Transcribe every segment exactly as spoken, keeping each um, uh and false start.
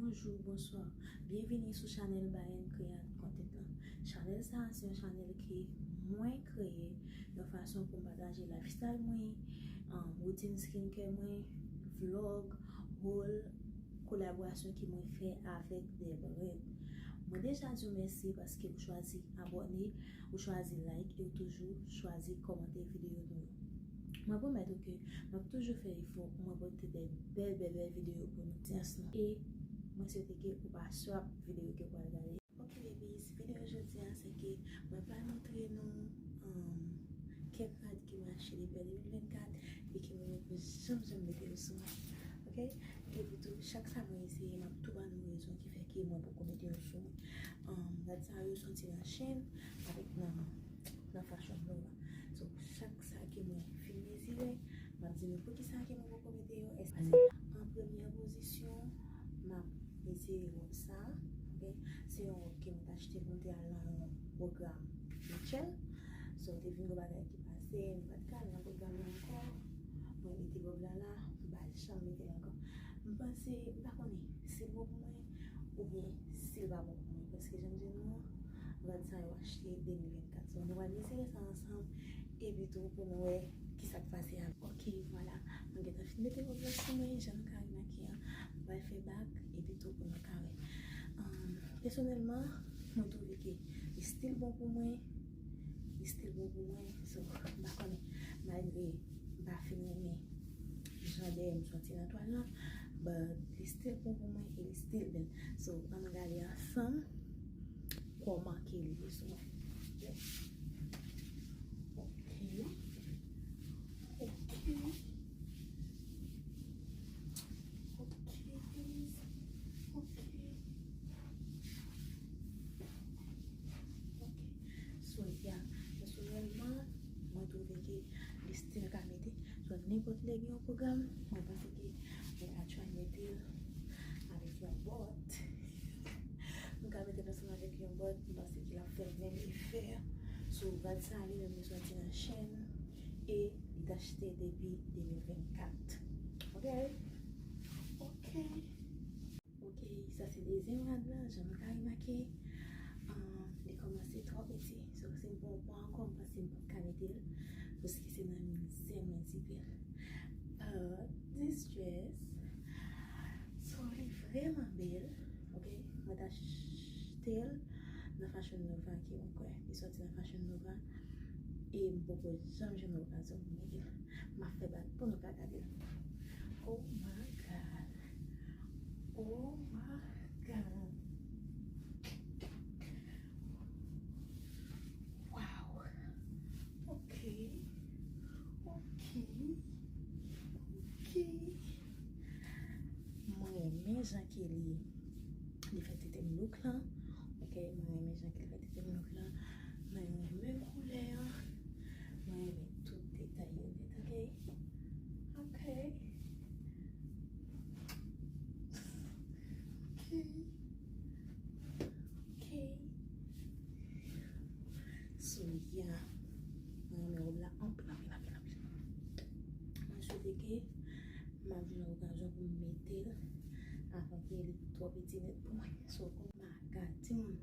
Bonjou, bonswa. Byenvini sou chanèl Bayen Create Content lan. Chanèl sa a se yon chanèl ke mwen kreye yon fason pou m pataje lifestyle mwen, um, woutin skincare mwen, vlog, haul, kolaborasyon ke mwen fè avèk de brand. Mwen deja di w mèsi paske ou chwazi abòne, ou chwazi like e ou toujou chwazi kòmante videyo nou yo. Mwen pwomèt ou ke m ap toujou fè efò pou mwen pote de bèl, bèl, bèl videyo pou nou, odyans nou. E mwen swete ke ou pa swap videyo ke w pral gade. Ok, babies, videyo jodi a, se ke mwen pral montre nou, um, kèk rad ke mwen achte depi an de mil vennkat e ke mwen poko janm, janm mete yo sou mwen. Ok? Epi tou, chak sa mwen eseye, m ap tou ban nou rezon ki fè ke mwen poko mete yo sou mwen. Um, rad sa yo soti nan Shein avèk nan, nan Fashion Nova. So, chak sa ke mwen fin mezire, m ap di nou poukisa ke mwen poko mete yo. Èske an premyè pozisyon, m ap mezire wòb sa, ok? Se yon wòb ke mwen t achte pou m te al nan yon pwogram Mitchell. So, te vin yon bagay ki pase, m pa t ka al nan pwogram nan ankò. Mwen mete wòb la la, m pa janm mete l ankò. M panse, m pa konnen si l bon pou mwen oubyen si l pa bon pou mwen. Paske jan m di nou an, rad sa yo achte de mil vennkat. So, nou pral eseye sa ansanm, epi tou pou nou wè ki sa k pase avè. Ok, vwala. Mwen gentan fin mete wòb la sou mwen, jan nou ka remake an. Mwen pral fè bak, epi tou pou nou ka wè. Um, pèsonèlman, mwen twouve ke li still bon pou mwen. Li still bon pou mwen. So, m pa konnen, malgre m pa fin renmen jan dèyè m soti nan twal lan, but li still bon pou mwen e li still bèl. So, ann gade ansanm kòman ke li ye sou mwen. Ok. Ok. Ok, guys. Ok. Ok. So, yeah. Pèsonèlman, mwen twouve ke li still ka mete. So, nenpòt lè gen yon pwogram, mwen panse ke mwen ka try mete l avèk yon bòt. Mwen ka mete l ansanm avèk yon bòt, mwen panse ke l ap fè menm efè. So, rad sa li menm li soti nan Shein e li t achte depi de mil vennkat. Ok? Ok. Ok, sa se dezyèm rad la, jan nou ka remake, um, li kòmanse twò piti. So, si m pran yon pwa ankò, m panse m p ap ka mete l, paske se nan mizè mwen tipe l. But this dress, so, li vrèman bèl, ok? Mwen t achte l nan Fashion Nova, ki mwen kwè li soti nan Fashion Nova, e m poko janm jwenn okazyon pou m mete l. M ap fè bak pou nou ka gade l. Oh my God. Oh my God. Wow. Ok. Ok. Ok. Mwen renmen jan ke li, li fè tete m look lan. Ok, mwen renmen jan ke li fè tete m look lan. Mwen renmen koulè an. Mwen renmen tout detay yo nèt, ok? Ok. Ok. Ok. So, yeah. Mwen renmen wòb la anpil, anpil, anpil, anpil. Mwen swete ke m ap jwenn okazyon pou m mete l avan ke li twò piti nèt pou mwen. So, kounye a, gad, timoun,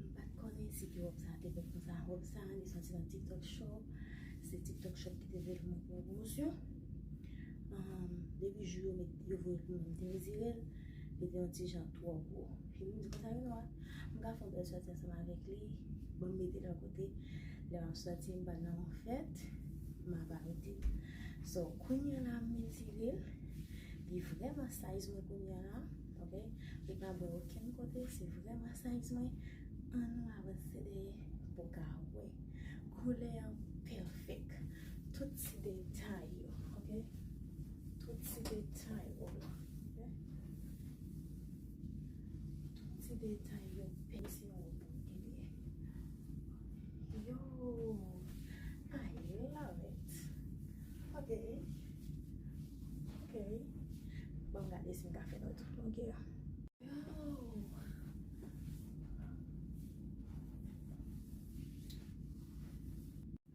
m pa t konnen si ke wòb sa a te bèl konsa. Wòb sa a, li soti nan TikTok Shop. Se TikTok Shop ki te voye l pou mwen pou yon pwomosyon. Um, depi jou yo met, yo voye l pou mwen, m te mezire l, li te yon ti jan twò gwo. Epi m di konsa, you know what? M ka fè yon bèl sòti ansanm avèk li. Ban m mete l yon kote. Lè m ap sòti, m pral nan yon fèt, m ap arete l. So, kounye a la, m mezire l. Li vrèman size mwen kounye a la, ok? Li pa bwè okenn kote, se vrèman size mwen. Ann nou avanse dèyè pou w ka wè. Koulè an pèfèk. Tout ti detay yo, ok? Tout ti detay yo la, ok? Tout ti detay yo, pèfèk. Se yon wòb pou m kenbe. Yo, I love it. Ok. Ok. Bon, gade si m ka fè nou tou. Ok. Yo.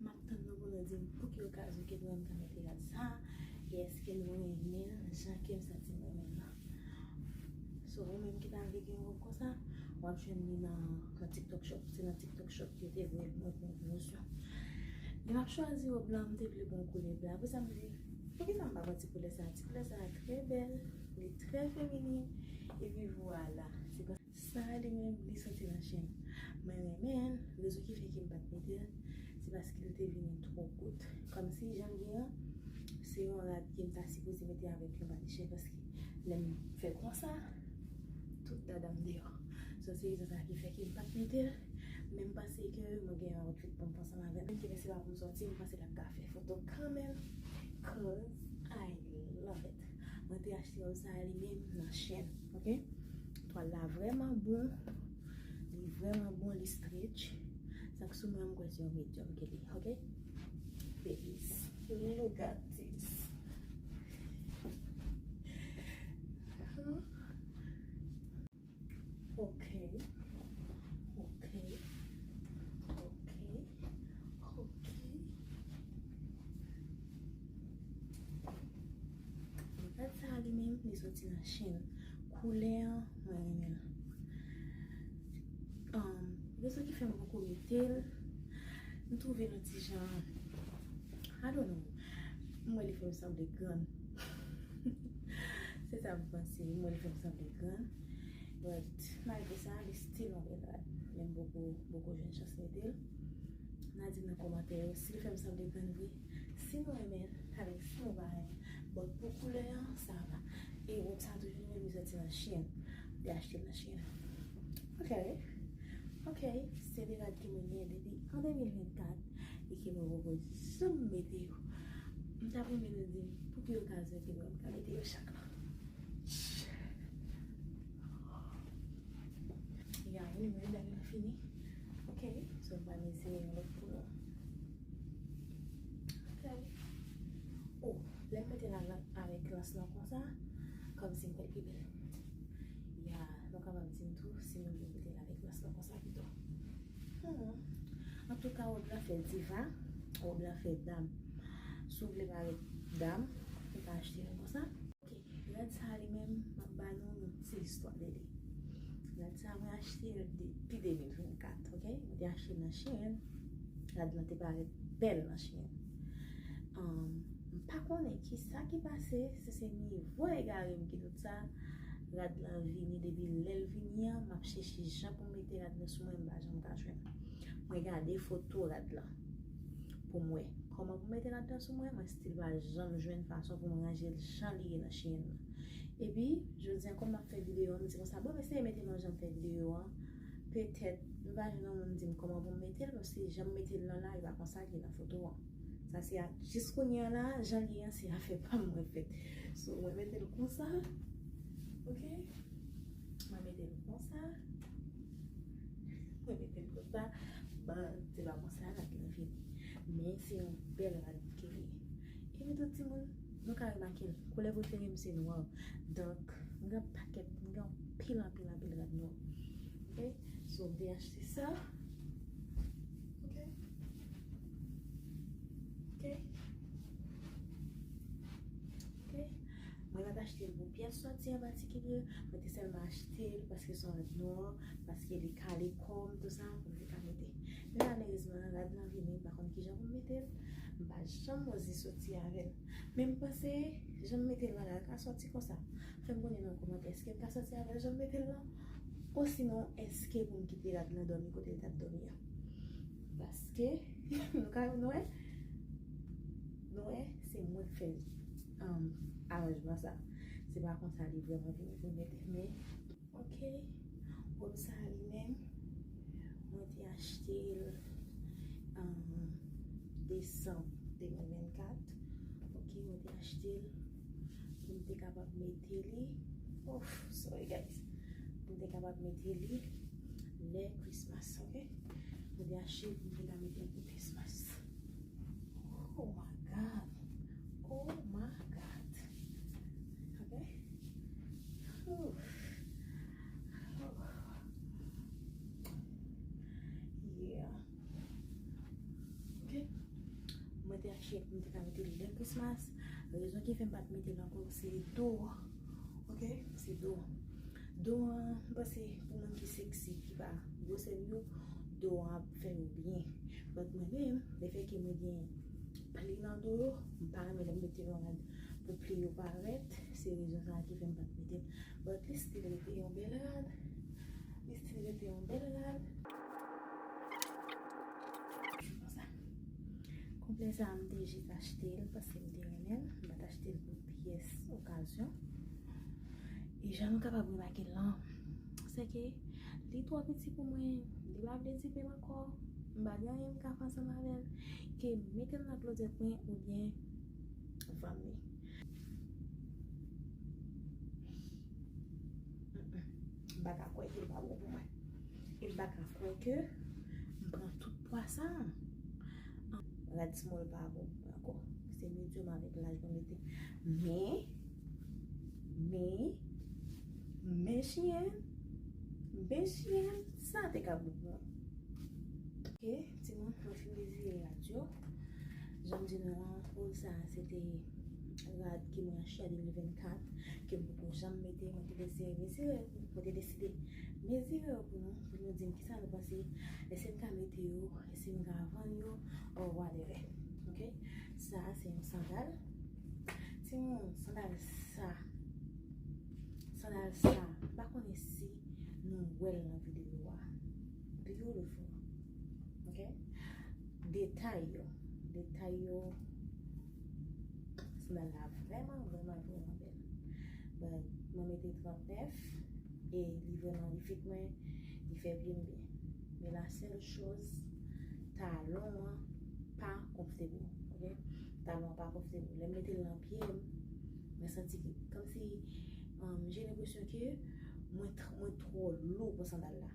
M ap tann nou pou nou di m pou ki okazyon ke nou menm ta mete rad sa a, e èske nou renmen l jan ke m santi m renmen l lan. So, ou menm ki t Wòb konsa, w ap jwenn li nan, nan TikTok Shop. Se nan TikTok Shop yo te voye l mwen pou yon pwomosyon. Lè m ap chwazi wòb la, m te vle bon koulè vè. Apre sa, m di, poukisa m pa pran ti koulè sa? Ti koulè sa trè bèl, li trè feminin, epi vwala. Se kon sa li menm, li soti nan chèn. Mwen renmen l, rezon ki fè ke m pa t mete l, se paske l te vini twò kout. Kòmsi jan l ye an, se yon rad ke m ta sipoze mete avèk yon pa de chèn, paske lè m fè konsa, tout dada m deyò. So, se rezon sa ki fè ke m pa t mete l, men m panse ke mwen gen yon outfit pou m pran ansanm avè l. Menm ke se pa pou m sòti, m panse l ap ka fè foto kanmenm, 'cause I love it. Mwen te achte wòb sa a li menm nan chèn, ok? Twal la vrèman bon, li vrèman bon, li stretch. Sa k sou mwen, m kwè se yon medium ke li, ok? Babies, look at this. Ok. Ok. Ok. Ok. Rad sa a li menm, li soti nan chèn. Koulè an, mwen renmen l. Um, rezon ki fè m poko mete l, m twouve l yon ti jan, I don't know. M wè li fè m sanble grann. Se sa m panse, m wè li fè m sanble grann. But, malgre sa, li still yon bèl rad. Men m poko, poko jwenn chans mete l. N a di m nan kòmantè yo, si l fè m sanble grann vre, si nou renmen l, avèk si nou pa renmen l. But pou koulè an, sa va. E wòb sa toujou li menm li soti nan Shein. Li achte l nan Shein. Ok. Ok. Se de rad ke mwen gen depi an de mil vennkat e ke mwen poko janm mete yo. M t ap renmen nou di m pou ki okazyon ke mwen ka mete yo chak la. Ya, wi, mwen dal fini. Ok, so m pral eseye yon lòt koulè. Ok. Oh, lè m mete l avèk lans lan konsa, kòmsi m fè l pi bèl. Ya, nou kapab di m tou si nou vle mete l avèk lans lan konsa pito. Hmm. Antouka, wòb la fè diva, wòb la fè dam. Si w vle parèt dam, ou ka achte l konsa. Ok, rad sa a li menm, m ap ba nou yon ti istwa de li. Rad sa a mwen achte l depi de mil vennkat, ok? Mwen te achte l nan Shein. Rad lan te parèt bèl nan Shein. Um, m pa konnen ki sa ki pase, si se nivo egare m ki tout sa. Rad lan vini, depi lè l vini an, m ap chèche jan pou m mete rad lan sou mwen, m pa janm ka jwenn. Mwen gade foto rad lan pou m wè kòman pou m mete rad lan sou mwen, mwen still pa janm jwenn fason pou m ranje l jan li ye nan Shein nan. Epi, jodi a, kòm m ap fè videyo an, m di konsa, bon, m eseye mete l yon jan m fè videyo an. Petèt, m pa jwenn yon moun di m kòman pou m mete l, paske jan m mete l lan la, e pa konsa l ye nan foto an. Sa se a, jis kounye a la, jan l ye an, se afè pa m mwen fèt. So, mwen mete l konsa. Ok? Mwen mete l konsa. Mwen mete l konsa. Bon, se pa konsa rad lan vini. Men se yon bèl rad ke li ye. Epi tout timoun, nou ka remake l. Koulè prefere m se nwa. Donk, m gen pakèt, m gen anpil, anpil, anpil rad nwa. Ok? So, m te achte sa. Ok? Ok? Ok? Mwen pa t achte l pou pyès sòti an patikilye, mwen te sèlman achte l paske se yon rad nwa, paske li kale kò m, tou sa, pou m te ka mete. Men malerezman, rad lan vini, m pa konn kijan pou m mete l, m pa janm oze sòti avè l. Men m panse, jan m mete l la, l ka sòti konsa. Fè m konnen nan kòmantè, èske m ka sòti avè l jan m mete l lan? Osinon, èske pou m kite rad lan dòmi kote l t ap dòmi an? Paske, nou ka, nou wè, nou wè, se mwen k fè, um, aranjman sa. Se pa konsa li vrèman vini pou mete, men, ok, wòb sa a li menm, mwen te achte l, um, desanm de mil vennkat. Ok, mwen te achte l pou m te kapab mete li. Ouf, sorry guys. Pou m te kapab mete li lè Christmas, ok? Mwen te achte l pou m te ka mete l pou Christmas. Oh my God. Oh my God. Ok? Ouf. Ouf. Yeah. Ok? Mwen te achte pou m te ka mete l lè Christmas. Rezon ki fè m pa t mete l ankò, se do. Ok? Se do. Do an, m panse pou moun ki seksi, ki pa gwo sèl yo, do an ap fè yo byen. But mwen menm, lefètke mwen gen pli nan do yo, m pa renmen lè m mete yon rad pou pli yo parèt. Se rezon sa a ki fè m pa t mete l. But li still rete yon bèl rad. Li still rete yon bèl rad. Konsa. Konplè sa a, m te jis achte l paske m te renmen l. M pa t achte l pou pyès okazyon. E jan nou kapab remake l lan, se ke li twò piti pou mwen. Li pa vle dipe m ankò. M pa gen anyen m ka fè ansanm avè l ke mete l nan klozèt mwen oubyen vann li. Mm-mm. M pa ka kwè ke l pa bon pou mwen. E m pa ka kwè ke m pran tout pwa sa a. Rad small pa bon pou mwen ankò. Se medium avèk large mwen mete. Men, men, men chyen, men chyen, sa te ka bon pou mwen. Ok, timoun, mwen fin dezire rad yo. Jan m di nou an, haul sa a se te rad ke mwen achte an de mil vennkat, ke m poko janm mete, mwen te deside mezire, mwen te deside mezire yo pou nou, pou nou di m kisa nou panse, èske m ka mete yo, èske m ka vann yo, or whatever. Ok? Sa a se yon sandal. Timoun, sandal sa, sandal sa, m pa konnen si nou wè l nan videyo a. Beautiful. Ok? Detay yo, detay yo, sandal la vrèman, vrèman, vrèman bèl. But mwen mete trannèf e li vrèman, li fit mwen, li fè pye m byen. Men la sèl choz, talon an pa comfortable, ok? Talon an pa comfortable. Lè m mete l nan pye m, mwen santi ke, kòmsi, um, j'ai l'impression que mwen, tr- mwen twò lou pou sandal la.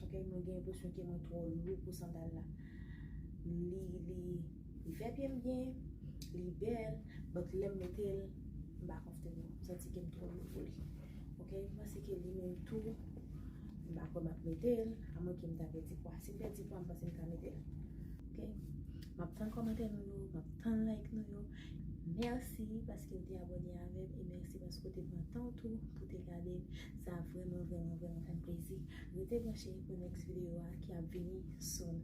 Ok, mwen gen enpresyon ke mwen twò lou pou sandal la. Li, li, li fè pye m byen, li bèl, but lè m mete l, m pa comfortable. M santi ke m twò lou pou li. Ok, m panse ke li menm tou, m pa kwè m ap mete l, amwen ke m ta pèdi pwa. Si m pèdi pwa, m panse m ka mete l. Ok, m ap tann kòmantè nou yo, m ap tann like nou yo. Mèsi paske w te abòne avè m e mèsi paske w te pran tan w tou pou te gade m. Sa vrèman, vrèman, vrèman fè m plezi. Rete branche pou next videyo a ki ap vini soon.